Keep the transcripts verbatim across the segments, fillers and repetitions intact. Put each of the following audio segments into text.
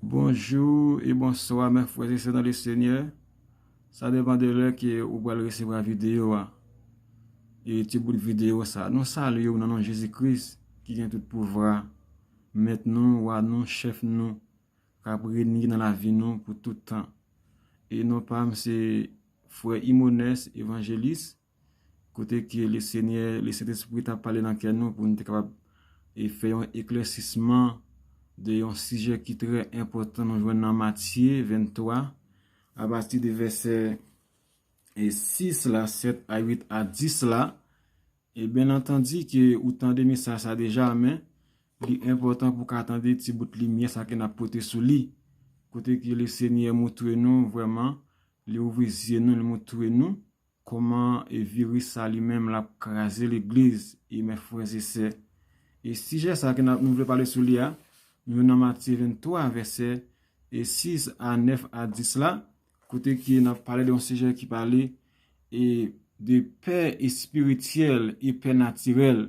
Bonjou e bonswa, mè frè e sè nan le Senyè. Sa depann de lè ke ou pral resevwa videyo a. E ti bout videyo sa. Nou salye w nan non Jezi Kris ki gen tout pouvwa. Mèt nou, wa nou, chèf nou, k ap renye nan lavi nou pou tout tan. E non pa m se frè Imonès, evanjelis, kote ke le Senyè, le Sentespri t ap pale nan kè nou pou nou te kapab e fè yon eklèsisman de yon sijè ki trè enpòtan nou jwenn nan Matye venntwa, apati de vèsè e sis la, sèt a uit a dis la. E byen antandi ke ou tande mesaj sa deja, men li enpòtan pou w ka tande ti bout limyè sa ke n ap pote sou li. Kote ke le Senyè moutre nou vrèman, li ouvri zye nou, li moutre nou kòman e viris sa li menm l ap kraze legliz e mè frè e sè. E sijè sa ke n ap, nou vle pale sou li a, nou nan Matye venntwa, vèsè e sis a nèf a dis la, kote ke n ap pale de yon sijè ki pale e de pè espirityèl e pè natirèl.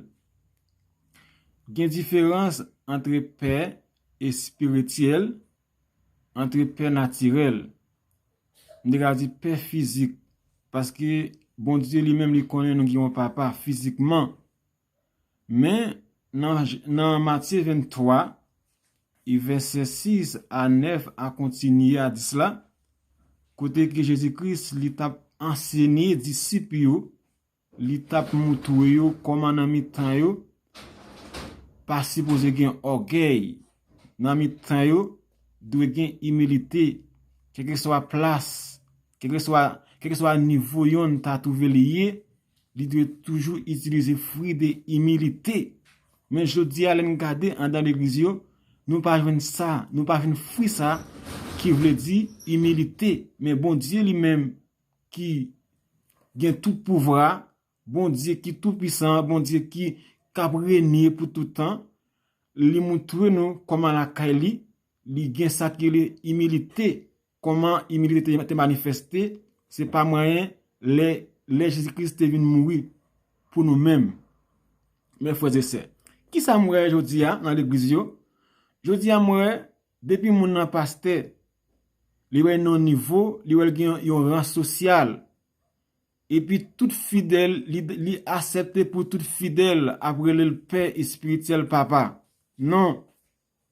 Gen diferans antre pè espirityèl, antre pè natirèl. M te ka di pè fizik, paske Bondye li menm li konnen nou gen yon papa fizikman. Men nan, nan Matye venntwa, e vèsè sis a nèf a kontinye a dis la, kote ke Jezi Kris li t ap ansenye disip yo, li t ap moutre yo kòman nan mitan yo pa sipoze gen ògèy, nan mitan yo dwe gen imilite, kèlkeswa plas, kèlkeswa, kèlkeswa nivo yonn ta twouve li ye, li dwe toujou itilize fwi de imilite. Men jodi a, lè n gade anndan legliz yo, nou pa jwenn sa, nou pa jwenn fwi sa ki vle di imilite. Men Bondye li menm ki gen tout pouvwa, Bondye ki toupwisan, Bondye ki k ap renye pou tout tan, li moutre nou kòman lakay li, li gen sa ki rele imilite. Kòman imilite te, te manifeste, se pa mwayen lè, lè Jezi Kris te vin mouri pou nou menm. Mè frè e sè, kisa m wè jodi a nan legliz yo? Jodi a m wè depi moun nan pastè, li wè nan nivo, li wè l gen yon ran sosyal. Epi tout fidèl, li, li aksepte pou tout fidèl ap rele l pè espirityèl papa. Non.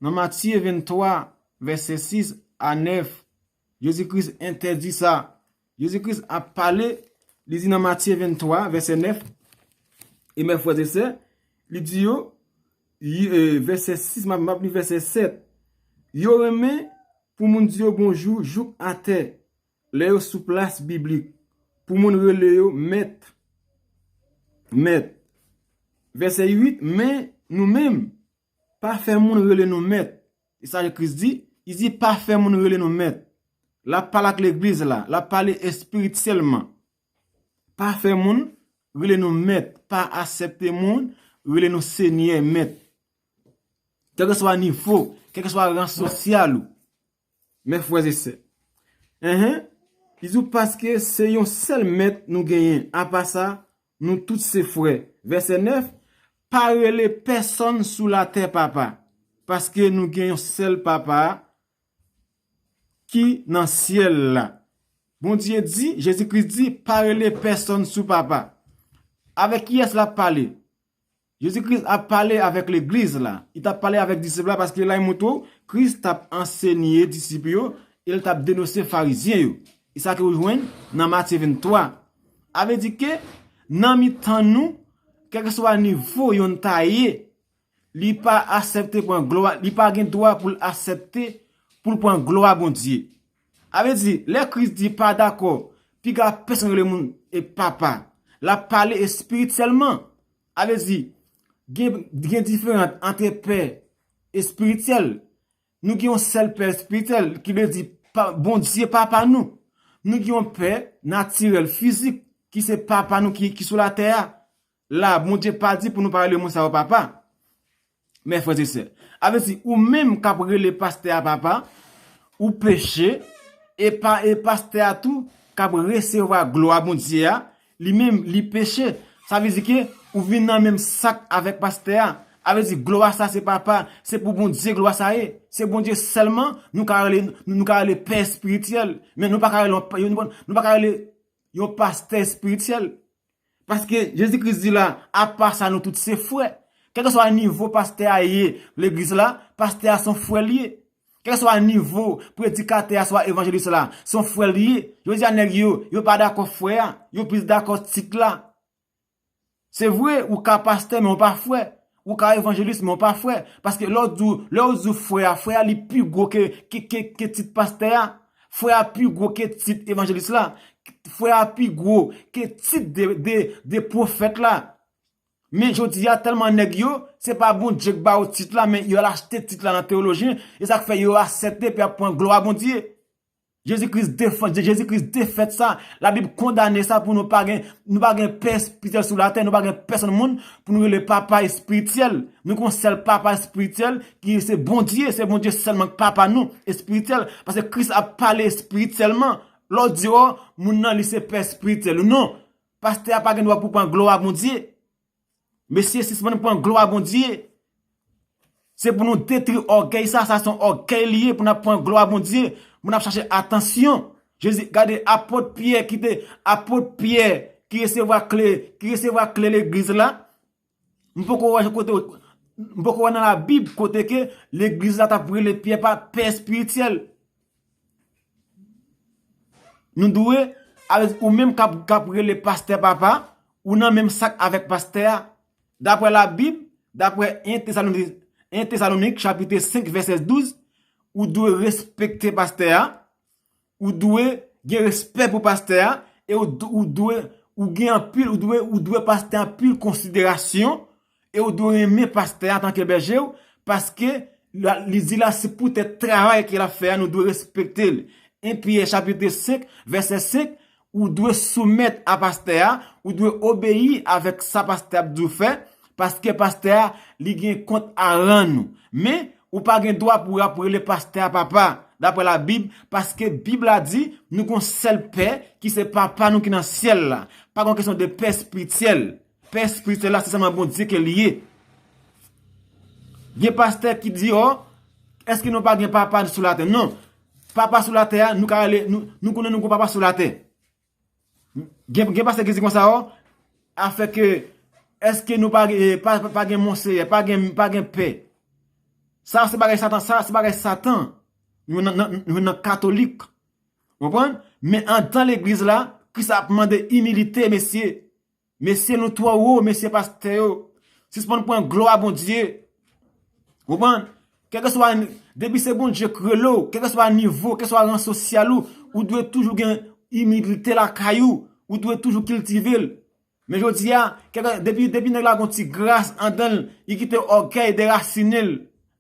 Nan Matye venntwa, vèsè sis a nèf, Jezi Kris entèdi sa. Jezi Kris ap pale, li di nan Matye venntwa, vèsè nèf, e mè frè e sè, li di yo, y- e, vèsè sis, m ap, m ap li vèsè sèt. Yo renmen pou moun di yo bonjou jouk atè, lè yo sou plas piblik, pou moun rele yo mèt. Mèt. Vèsè uit, men nou menm, pa fè moun rele nou mèt. E sa Kris di, li di pa fè moun rele nou mèt. L ap pale ak legliz la, l ap pale espirityèlman. Pa fè moun rele nou mèt, pa aksepte moun rele nou senyè, mèt. Kèlkeswa nivo, kèlkeswa ran sosyal ou, mè frè e sè. Enhen, li di w paske se yon sèl mèt nou genyen, apa sa, nou tout se frè. Vèsè nèf, pa rele pèsonn sou latè papa, paske nou gen yon sèl papa ki nan syèl la. Bondye di, Jezi Kris di, pa rele pèsonn sou papa. Avèk kiyès l ap pale? Jezi Kris ap pale avèk legliz la. Li t ap pale avèk disip la paske la, li montre w Kris t ap ansenye disip yo e l t ap denonse farizyen yo. E sa ke w jwenn nan Matye venntwa. A vle di ke nan mitan nou, kèlkeswa nivo yonn ta ye, li pa aksepte pran glwa, li pa gen dwa pou l aksepte pou l pran glwa Bondye. A vle di, lè Kris di pa dakò, piga pèsonn rele moun e papa. L ap pale espirityèlman. A vle di, gen, gen diferans ant pè espirityèl. Nou gen yon sèl pè espirityèl, ki vle di pa, Bondye papa nou. Nou gen yon pè natirèl, fizik, ki se papa nou ki, ki sou latè a. La, Bondye pa di pou nou pa rele moun sa yo papa. Mè frè e sè, a vle di, ou menm k ap rele pastè a papa, ou peche, e pa, e pastè a tou k ap resevwa glwa Bondye a, li menm, li peche. Sa vle di ke ou vin nan menm sak avèk pastè a. A vle di, glwa sa se papa, se pou Bondye glwa sa ye. Se Bondye sèlman nou ka rele, nou ka rele pè espirityèl. Men nou pa ka rele, nou pa, nou pa ka rele yon pastè espirityèl. Paske Jezi Kris di la, apa sa nou tout se frè. Kèlkeswa nivo pastè a ye legliz la, pastè a se yon frè l ye. Kèlkeswa nivo predikatè a swa evanjelis la, se yon frè l ye. Jodi a nèg yo, yo pa dakò frè a, yo plis dakò tit la. Se vre, ou ka pastè, men ou pa frè. Ou ka evanjelis, men ou pa frè. Paske lè w di, lè w di frè a, frè a li pi gwo ke, ke, ke, ke tit pastè a. Frè a pi gwo ke tit evanjelis la. Frè a pi gwo ke tit de, de, de pwofèt la. Men jodi a, tèlman nèg yo, se pa Bondye k ba yo tit la, men yo al achte tit la nan teyolojyen, e sa k fè yo aksepte pou y ap pran glwa Bondye. Jezi Kris defann, Jezi Kris defèt sa. Labib kondane sa pou nou pa gen, nou pa gen pè espirityèl sou latè, nou pa gen pèsonn moun pou nou rele papa espirityèl. Nou gen yon sèl papa espirityèl ki se Bondye, se Bondye sèlman k papa nou espirityèl. Paske Kris ap pale espirityèlman. Lè w di, o, moun nan li se pè espirityèl ou non, pastè a pa gen dwa pou pran glwa Bondye. Mesye, sispann pran glwa Bondye. Se pou nou detwi ògèy sa, sa se yon ògèy li ye pou n ap pran glwa Bondye, pou n ap chache atansyon. Jezi, gade apot Pyè ki te, apot Pyè ki resevwa kle, ki resevwa kle legliz la. M poko wè kote, m poko wè nan Labib kote ke legliz la t ap rele Pyè pa pè espirityèl. Nou dwe, avè, ou menm k ap, k ap rele pastè papa, ou nan menm sak avèk pastè a. Daprè Labib, daprè en Tesalonik, en Tesalonik chapit senk vèsè douz, ou dwe respekte pastè a, ou dwe gen respè pou pastè a, e ou, ou dwe, ou gen anpil, ou dwe, ou dwe pastè a anpil konsiderasyon, e ou dwe renmen pastè a antanke bèje w, paske la, li di la, se poutèt travay ke l ap fè a, nou dwe respekte l. En Pyè chapit senk, vèsè senk, ou dwe soumèt a pastè a, ou dwe obeyi avèk sa pastè a ap di w fè, paske pastè a, li gen kont a rann ou. Men, ou pa gen dwa pou w ap rele pastè a papa. Daprè Labib, paske Bib la di, nou gen yon sèl pè, ki se papa nou ki nan syèl la. Pa gen kesyon de pè espirityèl. Pè espirityèl la, se sèlman Bondye ke li ye. Gen pastè ki di, o, èske nou pa gen papa sou latè? Non. Papa sou latè a, nou ka rele, nou, nou konnen nou gen papa sou latè. Gen, gen pastè ki di konsa, o, afè ke, èske nou pa, eh, pa, pa, pa gen monseyè, pa gen, pa gen pè. Sa se bagay Satan, sa se bagay Satan. Nou nan, nan, nou nan katolik. Ou konprann? Men andan legliz la, Kris ap mande imilite, mesye. Mesye, nou twò wo, mesye pastè yo. Sispann pran glwa Bondye. Ou konprann? Kèlkeswa, depi se Bondye k rele w, kèlkeswa nivo, kèlkeswa ran sosyal ou, ou dwe toujou gen imilite lakay ou. Ou dwe toujou kiltive l. Men jodi a, kèlke, depi, depi nèg la gon ti gras andan l, li kite ògèy derasinen l.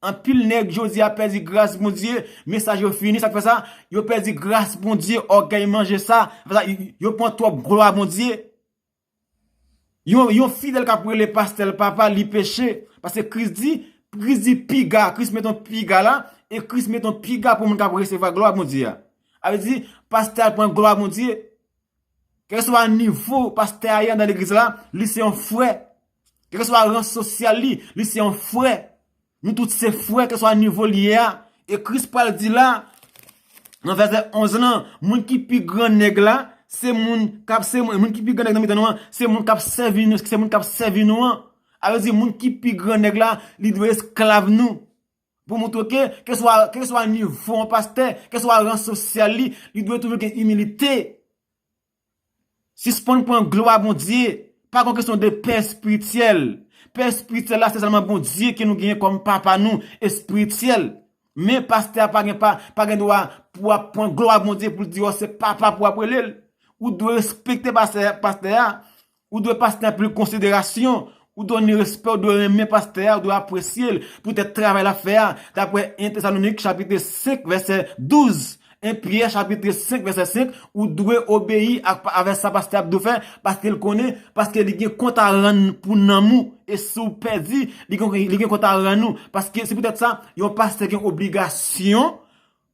Anpil nèg jodi a pèdi gras Bondye, mesaj yo fini, sa k fè sa, yo pèdi gras Bondye, ògèy manje sa, fè sa, yo, yo pran twòp glwa Bondye. Yon, yon fidèl k ap rele pastè l papa, li peche. Paske Kris di, Kris di piga, Kris met yon piga la, e Kris met yon piga pou moun k ap resevwa glwa Bondye a. Sa vle di, pastè a pran glwa Bondye. Kèlkeswa nivo pastè a ye andan legliz la, li se yon frè. Kèlkeswa ran sosyal li, li se yon frè. Nou tout se frè, kèlkeswa nivo li ye a. E Kris pral di la, nan vèsè onz lan, moun ki pi gran nèg la, se moun k ap, se moun, moun ki pi gran nèg nan mitan nou an, se moun k ap sèvi nou, se moun k ap sèvi nou an. Sa vle di, moun ki pi gran nèg la, li dwe esklav nou. Pou montre ke, kèlkeswa, kèlkeswa nivo yon pastè, kèlkeswa ran sosyal li, li dwe toujou gen imilite. Sispann pran glwa Bondye. Pa gon kesyon de pè espirityèl. Pè espirityèl la, se sèlman Bondye ke nou genyen kòm papa nou espirityèl. Men pastè a pa gen, pa, pa gen dwa pou ap pran glwa Bondye pou l di, o, se papa pou ap rele l. Ou dwe respekte pastè, pastè a. Ou dwe pastè a anpil konsiderasyon. Ou dwe ni respè, ou dwe renmen pastè a, ou dwe apresye l poutèt travay l ap fè a. Daprè en Tesalonik chapit senk vèsè douz, en Pyè chapit senk vèsè senk, ou dwe obeyi ak, avè sa pastè a ap di w fè, paske l konnen, paske li gen kont a rann pou nanm ou. E si w pèdi, li gen, li gen kont a rann ou. Paske se poutèt sa, yon pastè gen obligasyon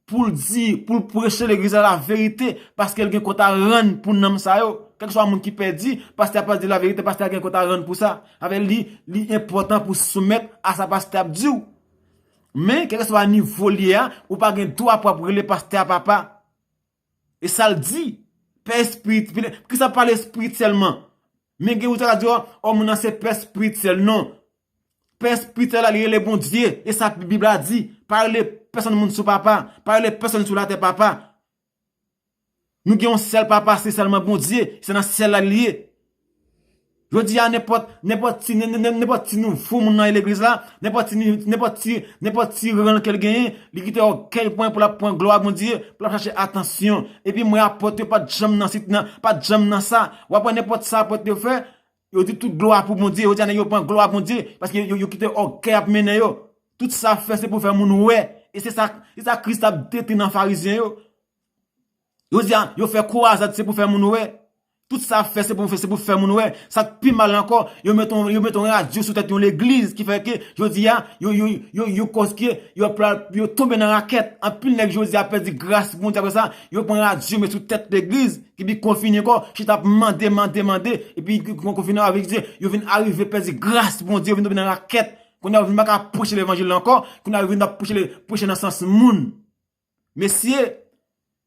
pou l di, pou l preche legliz la laverite, paske l gen kont a rann pou nanm sa yo. Kèlkeswa moun ki pèdi, pastè a pa di laverite, pastè a gen kont a rann pou sa. Avè li, li enpòtan pou soumèt a sa pastè ap di w. Men, kèlkeswa nivo l ye a, ou pa gen dwa pou ap rele pastè a papa. E sa l di, pè espirityèl, ki sa pale espirityèlman? Men gen ou ta ka di, ò, ò, moun nan se pè espirityèl. Non. Pè espirityèl la, li rele Bondye. E sa Bib la di. Pa rele pèsonn moun sou papa. Pa rele pèsonn sou latè papa. Nou gen yon sèl papa, se sèlman Bondye. Se nan syèl la li ye. Jodi a, nenpòt, nenpòt ti, nen- nen- nenpòt ti nouvo moun nan legliz la, nenpòt ti, ni- nenpòt ti, nenpòt ti ran ke l genyen, li kite ògèy pran pou l ap pran glwa Bondye, pou l ap chache atansyon. Epi mwen apòt yo pa t janm nan sit nan, pa t janm nan sa. W ap wè nenpòt sa apòt yo fè, yo di tout glwa pou Bondye, yo di a nèg yo pran glwa Bondye, paske yo, yo kite ògèy ap mennen yo. Tout sa fè se pou fè moun wè. E se sa, se sa Kris t ap detwi nan Farizyen yo. Yo di a, yo fè kwazad se pou fè moun wè. Tout sa fè se pou fè, se pou fè moun wè. Sa k pi mal ankò, yo met yon, yo met yon radyo sou tèt yon legliz ki fè ke jodi a, yo, yo, yo, yo koz ke yo pral, yo tonbe nan rakèt. Anpil nèg jodi a pèdi gras Bondye apre sa, yo pran radyo met sou tèt legliz, epi konfine ankò, chita ap mande, mande, mande, epi kon- konfine avèk Dye, yo vin arive pèdi gras Bondye, yo vin tonbe nan rakèt. Kounye a yo vin pa ka preche levanjil la ankò, kounye a yo vin ap preche, le- preche nan sans moun. Mesye,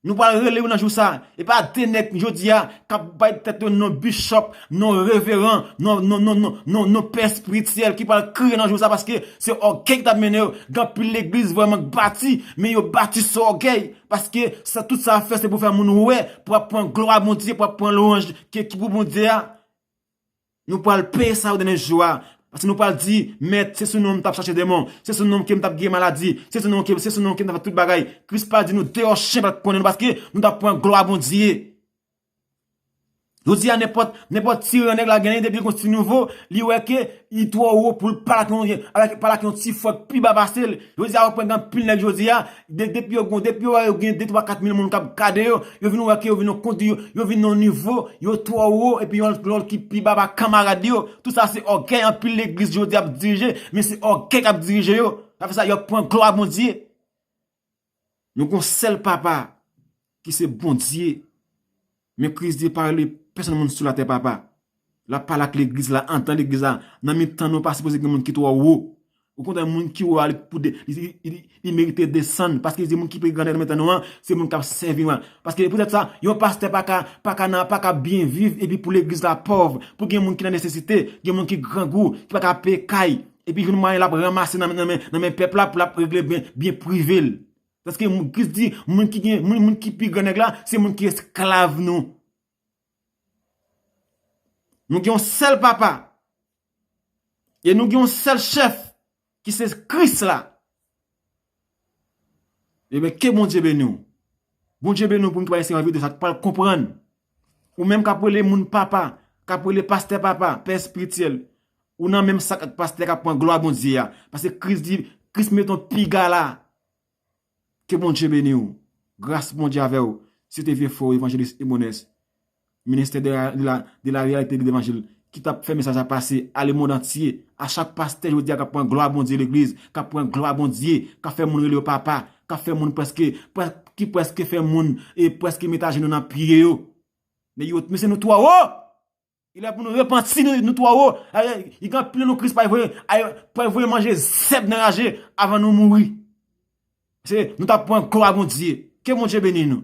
nou pral rele yo nan jou sa. E pa de nèg jodi a k ap bay tèt yo non bishop, non reveran, non, non, non, non, non, non pè espirityèl ki pral kriye nan jou sa paske se ògèy ki t ap mennen yo. Gen anpil legliz vrèman k bati, men yo bati sou ògèy. Paske sa, tout sa ap fè se pou fè moun wè, pou ap pran glwa Bondye, pou ap pran lwanj ki, ki pou Bondye a. Nou pral peye sa yo dènye jou a. Paske nou pral di, Mèt, se sou non m t ap chache demon. Se sou non m ke m t ap genyen maladi. Se sou non ke, se sou non ke m t ap fè tout bagay. Kris pral di nou deyò chen pa t konnen nou paske nou t ap pran glwa Bondye. Jodi a, nenpòt, nenpòt ti ran nèg la genyen, depi l gon ti nouvo, li wè ke li twò wo pou l pale ak yon, pale ak yon ti frè k pi ba pase l. Jodi a, ou pran gen anpil nèg jodi a, de- depi yo gon, depi yo wè yo gen de, twa, kat mil moun k ap gade yo, yo vin wè ke yo vin yon kondi, yo, yo vin yon nivo, yo twò wo, epi yon lòt ki pi ba pa kanmarad yo. Tout sa se ògèy anpil legliz jodi ap dirije, men se ògèy k ap dirije yo. Sa fè sa, yo ap pran glwa Bondye. Nou gon sèl papa, ki se Bondye. Men Kris di pa rele pèsonn moun sou latè papa. L ap pale ak legliz la, anndan legliz la. Nan mitan nou pa sipoze gen moun ki twò wo. Okontrè, moun ki wo a, li pou de- li, li, li, li merite desann. Paske li di moun ki pi gran nan mitan nou an, se moun k ap sèvi mwen. Paske poutèt sa, yon pastè pa ka, pa ka nan, pa ka byen viv, epi pou legliz la pòv, pou gen moun ki nan nesesite, gen moun ki grangou, ki pa ka peye kay, epi jwenn mwayen l ap ranmase nan, nan men, nan men pèp la pou l ap regle byen, byen prive l. Paske moun- Kris di, moun ki gen, moun, moun ki pi gran nèg la, se moun ki esklav nou. Nou gen yon sèl papa. E nou gen yon sèl chèf, ki se Kris la. Ebyen, ke Bondye beni w. Bondye beni w pou m ki pral enskri nan videyo sa, ki pral konprann. Ou menm k ap rele moun papa, k ap rele pastè papa, pè espirityèl. Ou nan menm sak ak pastè k ap pran glwa Bondye a. Paske Kris di, Kris met yon piga la. Ke Bondye beni w. Gras Bondye avè w. Se te vye frè w, Evanjelis Emonès, ministè de la, de la, de la reyalite de levanjil, ki t ap fè mesaj la pase a lemond antye, a chak pastè jodi a k ap pran glwa Bondye legliz, k ap pran glwa Bondye, k ap fè moun rele yo papa, k ap fè moun prèske, prè- ki prèske fè moun e prèske met ajenou nan pye yo. Men yo, mesye, nou twò wo! Li lè pou nou repanti, nou, nou twò wo. Li gen anpil nan nou Kris pa voye, pa voye manje zèb nan raje avan nou mouri. Se, nou t ap pran glwa Bondye. Ke Bondye beni nou.